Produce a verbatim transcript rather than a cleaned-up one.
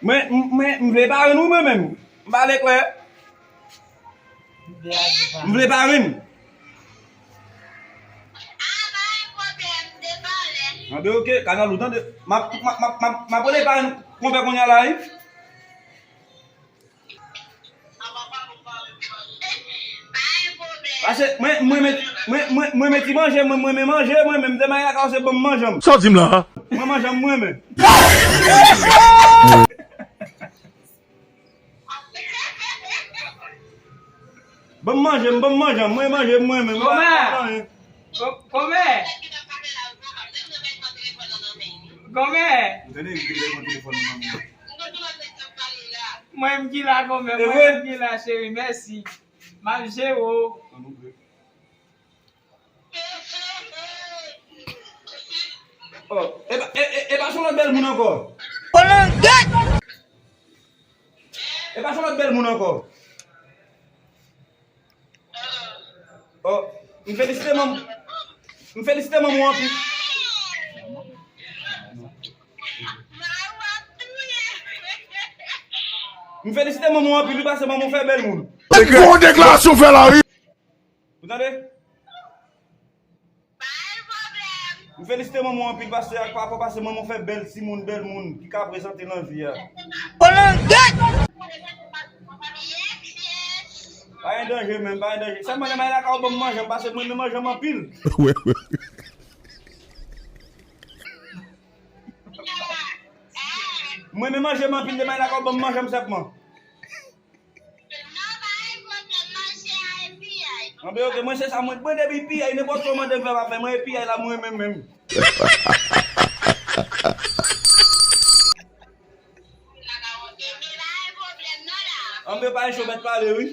Mwen, m- mwen, m vle parenn wi mwen menm. M pale klè. M vle parenn. Anben, oke, kanal ou tande. M ap, m ap, m ap, m ap, m ap rele parenn konpè kounye a la, wi. Paske mwen, mwen, mwen, mwen, mwen, mwen, mwen ti manje, mwen, mwen, mwen manje, mwen, mwen, m te mare lakay ou, se ban m manje m. Sa w di m la a? Mwen manje m, mwen, mwen. Ban m manje m, ban m manje m, mwen manje m, mwen, mwen, mwen. Kòman? Kò- kòman? Kòman? Ou tande, li te pran telefòn nan men mwen. Mwen m ki la, kòman? E vre? Mwen m ki la, cheri, mèsi. M ap jere w. Oh, e pa, e, e, e pa se yon lòt bèl moun ankò. E pa se yon lòt bèl moun ankò. Oh, m felisite manm, m felisite manman w anpil. M felisite manman w anpil, wi, paske manman w fè bèl moun. Bon deklarasyon fè la, wi. Ou tande? M felisite manman w anpil, paske ak papa, paske manman w fè bèl timoun, bèl moun ki ka prezante nan vi a. Pa gen danje menm, pa gen danje. Sèlman lè m ale lakay ou, ban m manje m, paske mwen renmen manje m anpil. Mwen renmen manje m anpil, lè m ale lakay ou, ban m manje m sèlman. Anben, oke, mwen se sa, mwen, mwen depi piyay, nenpòt sa w mande m fè, m ap fè, mwen e piyay la, mwen renmen menm. Anben, pa gen cho, mèt pale, wi.